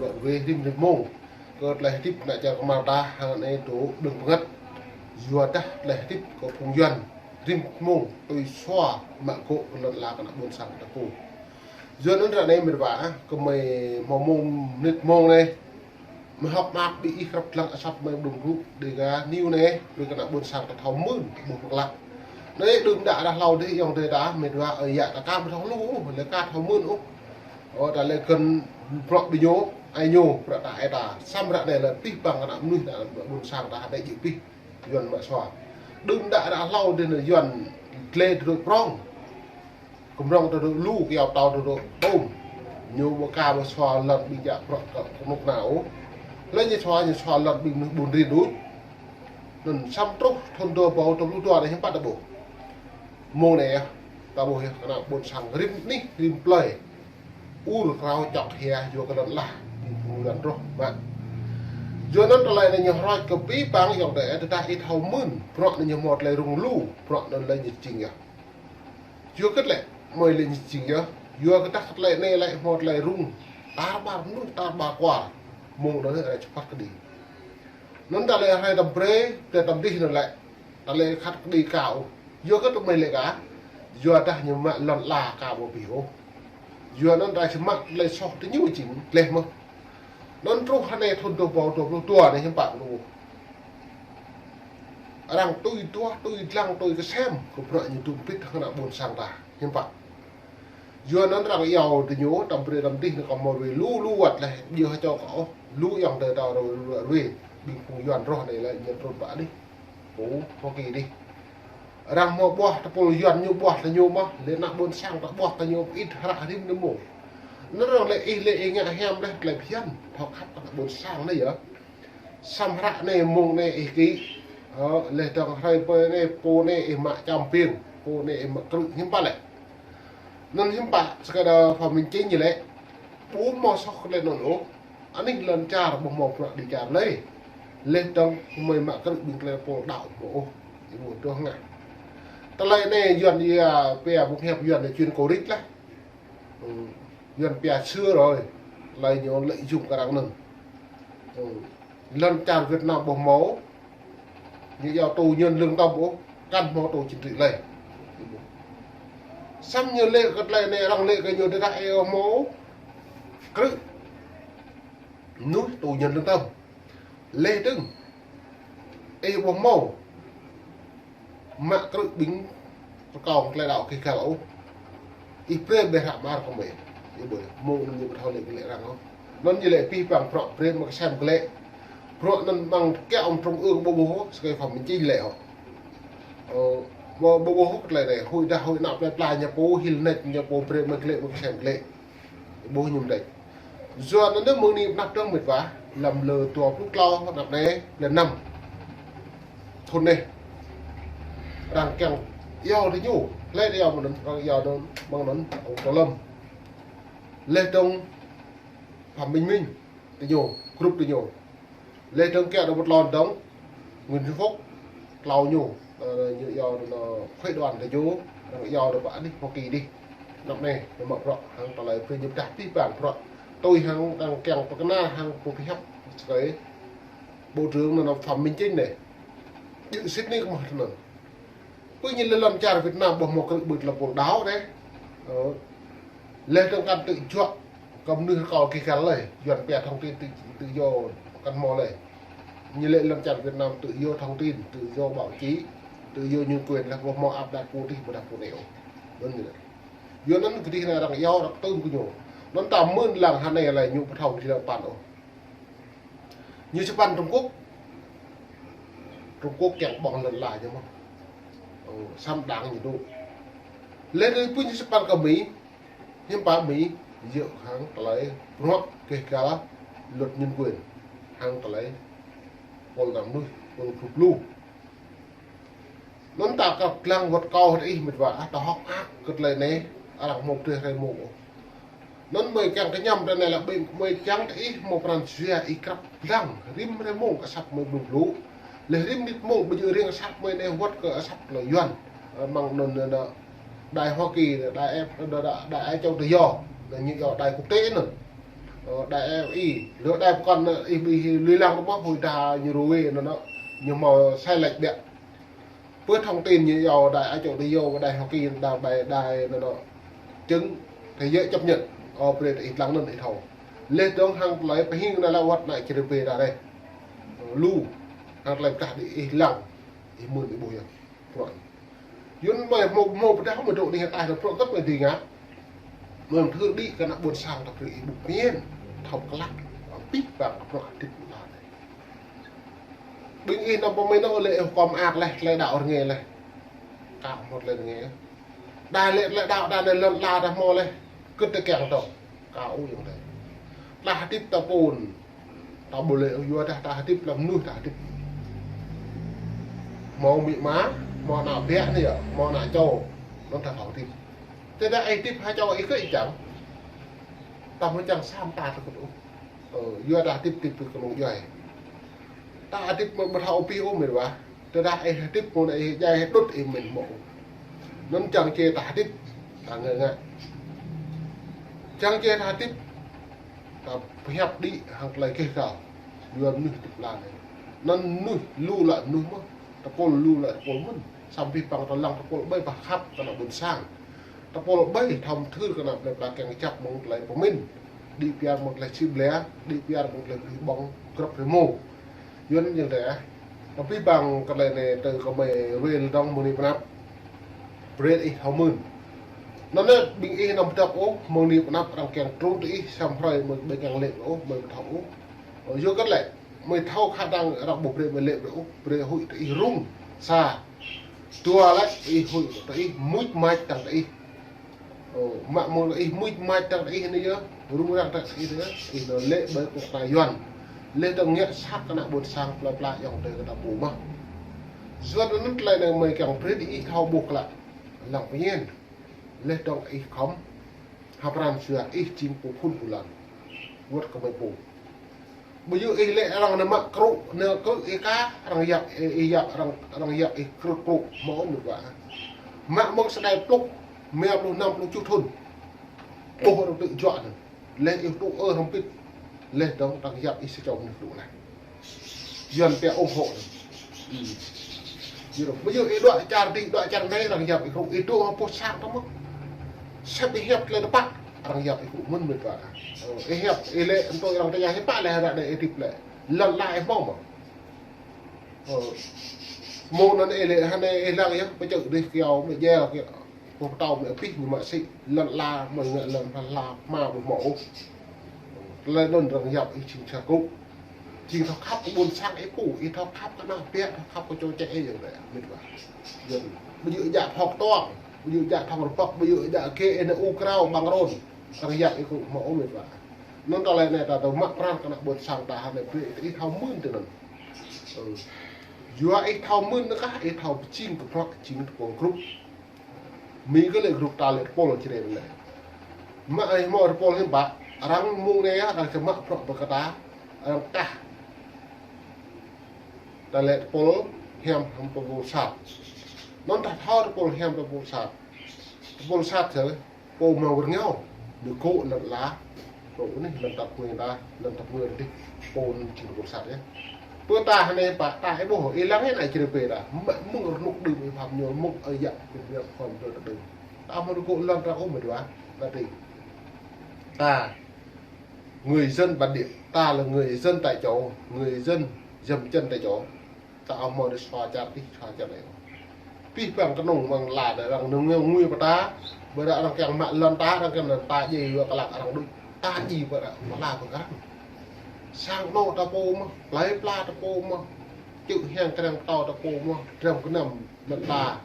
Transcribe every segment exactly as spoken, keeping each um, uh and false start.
Lŏn wê rĭm rĭm mông kơ tơlơi hơdip ană čar kơmar ta hăng anai dŏ đơ̆ng bơngăt. Yua dah tơlơi hơdip kơ phung Yuan rĭm mông tui sua mă gŏ kơ lŏn ala kơ ană ƀôn sang ta pô. Yua anŭn ră anai mĕt wa, kơmơi hmâo mông mơnit mông anai, mơi hơ̆k mơak ƀing ih krăp lăng asăp mơi ƀlŭng ƀlŭ Dega News anai, brơi kơ ană ƀôn sang ta thâo mơ̆n ƀuh pơklă. Anai đưm đă đah hlâo dih ayŏng adơi ta mĕt wa ơi yă ta aka ƀu thâo lu, lĕ aka thâo mơ̆n ôh. Ơ, ta lĕ kơ̆n bruă ƀing ñu, ai ñu, bruă ta ai ta. Samơ̆ ră anai lĕ pih păng kơ ană mơnuih, ană ƀôn sang ta hơdai jĕ pih. Yuan mă sua. Đưm đă đah hlâo dih anai Yuan glĕ drơi prong. Kơmrŏng tơdrơi lu, kơyâo tâo tơdrơi tôm. Ñu ƀu aka ƀu sua lŏn ƀing jak bruă kơ kơnuk kơna ôh. Lĕ ñu sua, ñu sua lŏn ƀing mơnuih ƀun rin đôč. Anŭn samơ̆ truh thŭn dua rơbâo dua pluh dua anai hiư̆m pă ta ƀuh. Mông anai yơh, ta ƀuh yơh, kơ ană ƀôn sang rĭm anih, rĭm plơi. Ur krao čŏk hia yua kơ lŏn ala, ƀing phung Yuan rŏh mă. Yua anŭn tơlơi anai ñu hrŏč kơ pih păng ayŏng adơi, tơdah ih thâo mơ̆n, bruă anai ñu hmâo tơlơi rŭng lu, bruă anŭn lĕ ñu jing yơh. Yua kơ tơlơi, mơi lĕ ñu jing yơh. Yua kơ tah kơ tơlơi anai lĕ hmâo tơlơi rŭng. Tar ƀar mơnuih, tar ƀar kual. Mông anŭn lĕ rai čơpăt kơđi. Anŭn ta lĕ rai tăm brơi, tơ tăm dih anŭn lĕ. Ta lĕ khăt kơđi kâo. Yua kơ tơmơi lĕ ka. Yua dah ñu mă lŏn ala kâo ƀu pih ôh. Yua anŭn rai čơmă tơlơi soh tơ ñu jing, gleh mơ̆. Anŭn truh hơnai thŭn dua rơbâo dua pluh dua anai hiư̆m pă lu. Arăng tui duah, tui dlăng, tui kơsem, kơ bruă ñu dŭm pĭt hăng ană ƀôn sang ta, hiư̆m pă. Yua anŭn arăng iâu tơ ñu, tăm brơi tăm dih anai kâo hmâo wê lu lu wăt lĕ, ƀiă hơčâo kâo ôh, lu ayŏng adơi ta rơ-, rơ-, rơ-, ƀing phung Yuan rŏh anai lĕ ñu trŭn pă dih. Pô, Hoa Kỳ dih. Arăng hmâo ƀuah tơpul Yuan ñu ƀuah tơ ñu mơ̆, lĕ ană ƀôn sang ta ƀuah tơ ñu pĭt hră rĭm rĭm mông. Anŭn arăng lĕ ih lĕ ih ngă hiam lĕ tơlơi phiăn, thâo khăp kơ ană ƀôn sang anai yơh. Samơ̆ hră anai mông anai ih kĭ. Ơ, lĕ dơ̆ng hrơi pơ anai, pô anai ih mă čăm piêng, pô anai ih mă krư̆ hiư̆m pă lĕ. Anŭn hiư̆m pă, sơkơđa Phạm Minh Chính ñu lĕ. Ƀu hmâo soh kơ tơlơi anŭn ôh. Anih lŏn čar ƀu hmâo bruă dêh čar lơi. Lĕ dơ̆ng mơi mă krư̆ ƀing tơlơi pô đaŏ hmâo ôh. Ih ƀu dŏ ngă. Tơlơi anai Yuan ia pia ƀu hiăp Yuan anai chuyên cô rít lah. Ư, Yuan pia xưa rồi, tơlơi ñu lợi dụng kơ arăng anŭn. Ư, lŏn čar Việt Nam ƀu hmâo, ñu iâu tù nhân lương tâm ôh, kăn hmâo tù chính trị lơi. Samơ̆ ñu lĕ kơ tơlơi anai arăng lĕ kơ ñu tơdah ih hmâo krư̆ mơnuih tù nhân lương tâm. Lĕ dơ̆ng ih ƀu hmâo mă krư̆ ƀing rơkâo tơlơi đaŏ kih kal ôh. Ih brơi ƀĕ hră mơar kơ mơi. Ih ƀuh, mông anŭn ñu ƀu thâo lĕ kơ lĕ arăng ôh. Anŭn ñu lĕ pih păng bruă brơi mă kơsem kơ lĕ. Bruă anŭn mơ̆ng kiăo trung ương ƀu ƀuh ôh, sơkơi Phạm Minh Chính lĕ ôh. Ơ, ƀu, ƀu ƀuh ôh kơ tơlơi anai, huĭ dah huĭ ană plơi pla ñu pô hil nač ñu pô brơi mă kơ lĕ mă kơsem kơ lĕ. Ƀuh ñu mơ̆n đĕč. Yua anŭn anai mơ̆ng anai pơnăp dơ̆ng mĕt wa, lăm lơ dua pluh klâo anăp anai, lơ năm. Thŭn anai. Arăng kiăng iâu tơ ñu, lĕ iâu mơ̆ng anŭn, arăng iâu anŭn, mơ̆ng anŭn, ông Tô Lâm. Lĕ dơ̆ng Phạm Minh Chính, tơ ñu, group tơ ñu. Lĕ dơ̆ng kiăo dua pluh klâo dơ̆ng, Nguyễn Xuân Phúc, klâo ñu, ơ, ñu iâu anŭn, ơ, phái đoàn tơ ñu, arăng iâu anŭn pơ anih Hoa Kỳ dih. Anăp anai, ñu mă bruă, hăng tơlơi brơi ñu pơdah pih păng bruă. Tui hăng arăng kiăng pơkơna hăng pô pơhiăp, sơkơi Bộ trưởng anŭn Phạm Minh Chính anai. Jing sĭt anai kơ mơ̆ tơ anŭn. Pơ ñu lĕ lŏn čar Việt Nam ƀu hmâo krư̆ ƀơi tơlơi pô đaŏ anai. Ơ. Lĕ dơ̆ng kăn tự do, kơ mơnuih rơkâo kih kal lơi. Yuan pia thông tin tự, tự do kăn hmâo lơi. Ñu lĕ lŏn čar Việt Nam tự do thông tin, tự do báo chí, tự do nhân quyền lĕ ƀu hmâo áp đặt pô dih ƀôdah pô anai ôh. Anŭn ñu lĕ. Yua anŭn kơ dih anai arăng iâu arăng tơm kơ ñu. Anŭn ta mơ̆n lăng hơnai lĕ ñu ƀu thâo dih lăng păn ôh. Ñu čơpăn Trung Quốc. Trung Quốc kiăng ƀơ̆ng lŏn ala ñu mơ̆n. Ơ, samơ̆ đang ñu dŏ. Lĕ anai pơ ñu čơpăn kơ Mi, hiư̆m pă Mi, yua hăng tơlơi bruă kih kal luật nhân quyền, hăng tơlơi pô ană mơnuih, pô pluh pluh. Anŭn ta krăp lăng wơ̆t kâo hơdră ih mĕt wa, ah, ta hơ̆k mơak kơ tơlơi anai, arăng hmâo pơtreh rai mông ôh. Anŭn mơi kiăng kơ ñăm tơ anai lĕ ƀing mơi kiăng tơ ih hmâo pran jua ih krăp lăng, rĭm rai mông kơ asăp mơi ƀlŭng ƀlŭ. Lĕ rĭm nit mông ƀu djơ̆ riêng asăp mơi anai wơ̆t kơ asăp tơlơi Yuan. Ơ, mơ̆ng anŭn, anŭn, anŭn, Đài Hoa Kỳ, Đài F, Đài, Đài, Đài Á Châu Tự Do, anŭn ñu iâu đài quốc tế anŭn. Ơ, đài ơ, ih, lơ đài pơkŏn, ơ, ih ƀu ih lui lăng tơmă, hui đa ñu ruai, nơ, nơ, ñu hmâo sai lệch biă. Pơ thông tin ñu yua đài Á Châu Tự Do, đài Hoa Kỳ, đài, đài, đài, nơ, nơ, chứng thế giới chấp nhận, ơ, brơi ih lăng năn ih thâo. Leh dơ̆ng hăng tơlơi pơhing nă lă wăt nă črê pê đa reh. Lu, hăng tơlơi pơdah đĭ ih lăng, ih mưn ih ƀuh yơh. Prŏng. Yun mơi hmâo, hmâo pơdah mơi dŏ đĭ hăng ai, prŏng tơp mơi đĭ ngă. Mơi mơthưr đĭ kơ ană ƀôn sang ta brơi ih ƀuh pơmĭn. Thâo klă. Pih pang prŏng hơdip mơ̆ ta anai. Ƀing ih năm pơmĭn nao lĕ hukum ak leh, tơlơi đaŏ rơngiă leh. Kâo hmâo tơlơi rơngiă. Đa lĕ tơlơi đaŏ đa anai lŏn ala ta hmâo leh. Kơ̆t tơkeng tŏ. Kâo ư yơ̆ng đa. Tơdah hơdip ta pun. Ta ƀu lĕ yua dah ta hơdip lăm mơnuih ta hơdip. Hmâo amĭ ama, hmâo ană ƀiă anai yơh, hmâo ană čô. Anŭn ta thâo hơdip. Tơdah ih hơdip ha čô ih kơ ih čang. Ta hmâo čang sa mơta tơkŭt ôh. Ơ, yua ta hơdip hơdip kơ mơ̆ng djuai. Ta hơdip mơ̆ ƀu thâo pĭ ôh mĭt wa. Tơdah ih hơdip mơ̆ anai ih djai hơdut ih mĭn hmâo. Anŭn čang čê ta hơdip, ta ngă ngă. Čang čê ta hơdip, ta pơhiăp đĭ hăng tơlơi keh kal. Yua mơnuih hơdip lăn anai. Anŭn mơnuih lu lă mơnuih mơ̆n. Tơpul lu lă tơpul mơ̆n. Samơ̆ pih pang ta lăng tơpul ƀai pơkhăp kơ ană ƀôn sang. Tơpul ƀai thâo mơthưr kơ ană plei pla kiăng kơjăp mơ̆ng tơlơi pơmĭn. Đĭ piar mơ̆ng tơlơi čih ƀlĕ, đĭ piar mơ̆ng tơlơi pơhing ƀơ̆ng grăp rơmô. Yua anŭn yơh tơ ah. Tơpul pih pang kơ tơlơi anai tơ kơ mơi ruai lơdong mơ̆ng anai pơnăp. Brơi ih thâo mưn. Anŭn anai ƀing ih năm pơdăp ôh, mơ̆ng anai pơnăp arăng kiăng trŭn tơ ih, samơ̆ hrơi mơi ƀai kiăng lĕ ôh, mơi ƀu thâo ôh. Ơ, yua kơ lĕ, mơi thâo khă đang arăng ƀu brơi mơi lĕ brơi ôh, brơi huĭ tơ ih rŭng, sa. Dua lĕ, ih huĭ tơ ih, muč mač tăng tơ ih. Ơ, mă mơ̆ ih muč mač tăng tơ ih anai yơh, rŭng răng tăng tơ ih anai yơh, ih nao lĕ ƀơi kơkuh ta Yuan. Leh dơ̆ng ngă sat kơ ană ƀôn sang pla pla yŏng tơ kơ ta pô mơ̆n. Yuan anŭn tơlơi anai mơi kiăng brơi ih thâo ƀuh klă, lăng pơñen. Leh dơ̆ng ih khŏm, hăp pran jua ih jing pô phun pô lăn. Wơ̆t kơ mơi pô. Ƀu djơ̆ ih lĕ arăng nao mă krŭ, nao krŭ ih ka, arăng yap, ih, ih yap, arăng, arăng yap ih krŭ krŭ, hmâo mĭt wa. Mă mơ̆ng sơdai pluh, mia pluh năm pluh tơjuh thŭn. Ƀuh arăng tŭ juă anŭn. Leh ih tŭ ơ hrŏm pĭt. Leh dơ̆ng arăng yap ih sa čô mơnuih tŭ leh. Yuan pia ủng hộ. Ư. Yua anŭn, ƀu djơ̆ ih đuaĭ čar đĭ, đuaĭ čar anai arăng yap ih krŭ, ih tŭ hăng pô sang tơ mơ̆n. Sĕp ih hiăp tơlơi tơpă, arăng yap ih krŭ mơ̆n mĭt wa. Ơ, ih hiăp, ih lĕ, anŭn tui arăng tơña hiăp pă leh ră anai ih hơdip lĕ. Lŏn ala ih hmâo mơ̆n. Ơ, mơ̆ng anŭn ih lĕ, hơnai ih lăng yơh, pơčơ̆ dih kiao, mơi jel kiao. Pô pơtao mơi abih ñu mă sĭ, lŏn ala mơi ngă lŏn ala hma ƀu hmâo ôh. Tơlơi anŭn arăng yap ih jing sa krŭ. Jing thâo khăp kơ ƀôn sang ih pô, ih thâo khăp kơ ană ƀiă, thâo khăp kơ čô čĕ ih yơh lĕ, mĭt wa. Yơh, ƀu djơ̆ jak phŏk tuang, ƀu djơ̆ jak thŏng rơpŏk, ƀu djơ̆ jak kơ ih nao u krao ƀăng rôn. Arăng yap ih krŭ hmâo ôh mĭt wa. Anŭn tơlơi anai ta tơ mă pran kơ ană ƀôn sang ta hơnai brơi ih thâo mưn tơ anŭn. Ơ. Yua ih thâo mưn anŭn kah, ih thâo pơjing kơ prŏk jing tơpul grup. Mi kơ lĕ grup ta lĕ tơpul čơđai lĕ. Mă ih hmâo tơpul hiư̆m pă, arăng mơ̆ng anai arăng čơmă prŏk pơkă ta, arăng kah. Ta lĕ tơpul hiam hăng tơpul sat. Anŭn ta thâo tơpul hiam tơpul sat. Tơpul sat čơ, pô mơ̆ng wơr ngeo, ñu kô̆ lŏn ala, kô̆ anai lŏn tăp kơmơi ta, lŏn tăp kơmơi ta dih, pô anŭn jing tơpul sat yơh. Pơ ta hơnai pă, ta ih ƀuh, ih lăng ih nao čơđai pê ta, mă mơ̆ng rơnŭk đưm ih pap ñu, mơ̆ng ơi yă, pơmĭn pơmĭn tơ đưm. Ta hmâo kô̆ lŏn ta kô̆ mơ̆n mĭt wa, ta dih. Ta, người dân bản địa, ta là người dân tại chỗ, người dân dậm chân tại chỗ. Ta ƀu hmâo đĭ sua čar tih, sua čar anai. Pih pang kơnơ̆ng mơ̆ng ala đa arăng nao ngui, ngui pơ ta, ƀơi đa arăng kiăng mă lŏn ta, arăng kiăng lŏn ta djai yua klă arăng đôč. Ta djai ƀơi đa, pơala ƀơi arăng. Sang anŏ ta pô mơ̆n, plei pla ta pô mơ̆n. Čư̆ hiăng kreng pơtao ta pô mơ̆n, dram gơnam lŏn ta.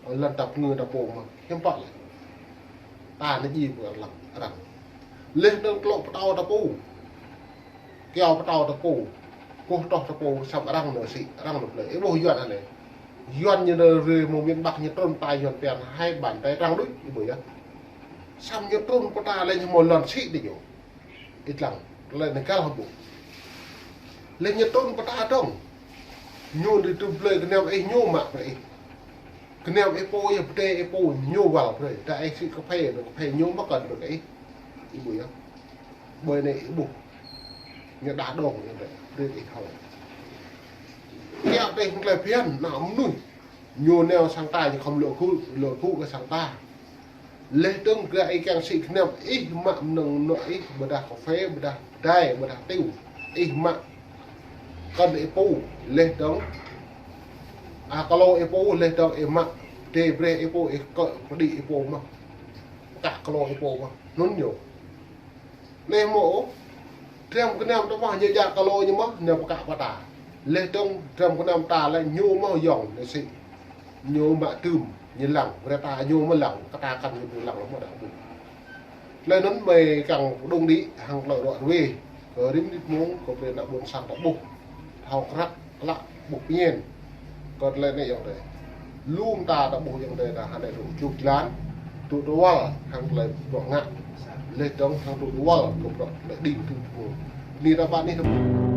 Lŏn tăp kơmơi ta pô mơ̆n, hiư̆m pă lĕ. Ta nao djai ƀơi arăng, arăng. Leh anŭn klŏ pơtao ta pô. Kiao pơtao ta pô. Kơkuh tŏh ta pô, samơ̆ arăng nao sĭ, arăng nao plei. Ih ƀuh Yuan anai. Yuan ñu nao rơi mơ̆ng miền Bắc ñu trŭn ta Yuan pian hai bàn tay arăng đôč, ih ƀuh yơh. Samơ̆ ñu trŭn pơ ta lĕ ñu hmâo lŏn sĭ đĭ ñu. Ih lăng, tơlơi anai găl hơbŭ. Lĕ ñu trŭn pơ ta dơ̆ng. Ñu đĭ tŭ blơi gơnam ih ñu mă brơi ih. Gơnam ih pô yơh pơdai ih pô ñu wăl brơi. Ta ih sĭ kơphê, kơphê ñu mă kơn brơi ih. Ih ƀuh yơh. Ƀơi anai ih ƀuh. Ñu đa đong ñu đa. Brơi ih thâo. Kiăng tơlơi phiăn, ană mơnuih. Ñu nao sang ta ñu khŏm lŏ gŭ, lŏ gŭ kơ sang ta. Laih dơ̆ng gah ih kiăng sĭ kơnăm ih mă mơnơ̆ng anŏ ih, ƀôdah kơphê, ƀôdah dai, ƀôdah tiu. Ih mă. Kơnơ̆ng ih pô, laih dơ̆ng. A, klâo ih pô, laih dơ̆ng ih mă. Tơl brơi ih pô, ih kơ pơđĭ ih pô mơ̆n. Kah klâo ih pô mơ̆n. Anŭn ñu. Anai mơ̆ ôh, dram gơnam ta mơ̆ ñu djă klâo ñu mơ̆n, ñu pơkă pơta. Laih dơ̆ng dram gơnam ta lĕ ñu mơ̆ yŏng ñu sĭ. Ñu mă tưm, ñu lăng, brơi ta ñu mơ̆ lăng, kơ ta kăn ñu lăng mơ̆ đa ƀu. Tơlơi anŭn mơi kiăng pơđŏng đĭ hăng tơlơi ruă ruê, kơ rĭm rit mông, kơ brơi ană ƀôn sang ta ƀuh. Thâo krăk, klă, ƀuh pơñen. Kơ tơlơi anai ayŏng adơi. Lŏm ta ta ƀuh ayŏng adơi ta hăng anai tŭ čuk jơlan, tŭ tơwăl hăng tơlơi bruă ngă. Laih dơ̆ng hăng tŭ tơwăl kơ bruă tơlơi đing tŭ tơpul. Anai ta ƀă anai tơpul.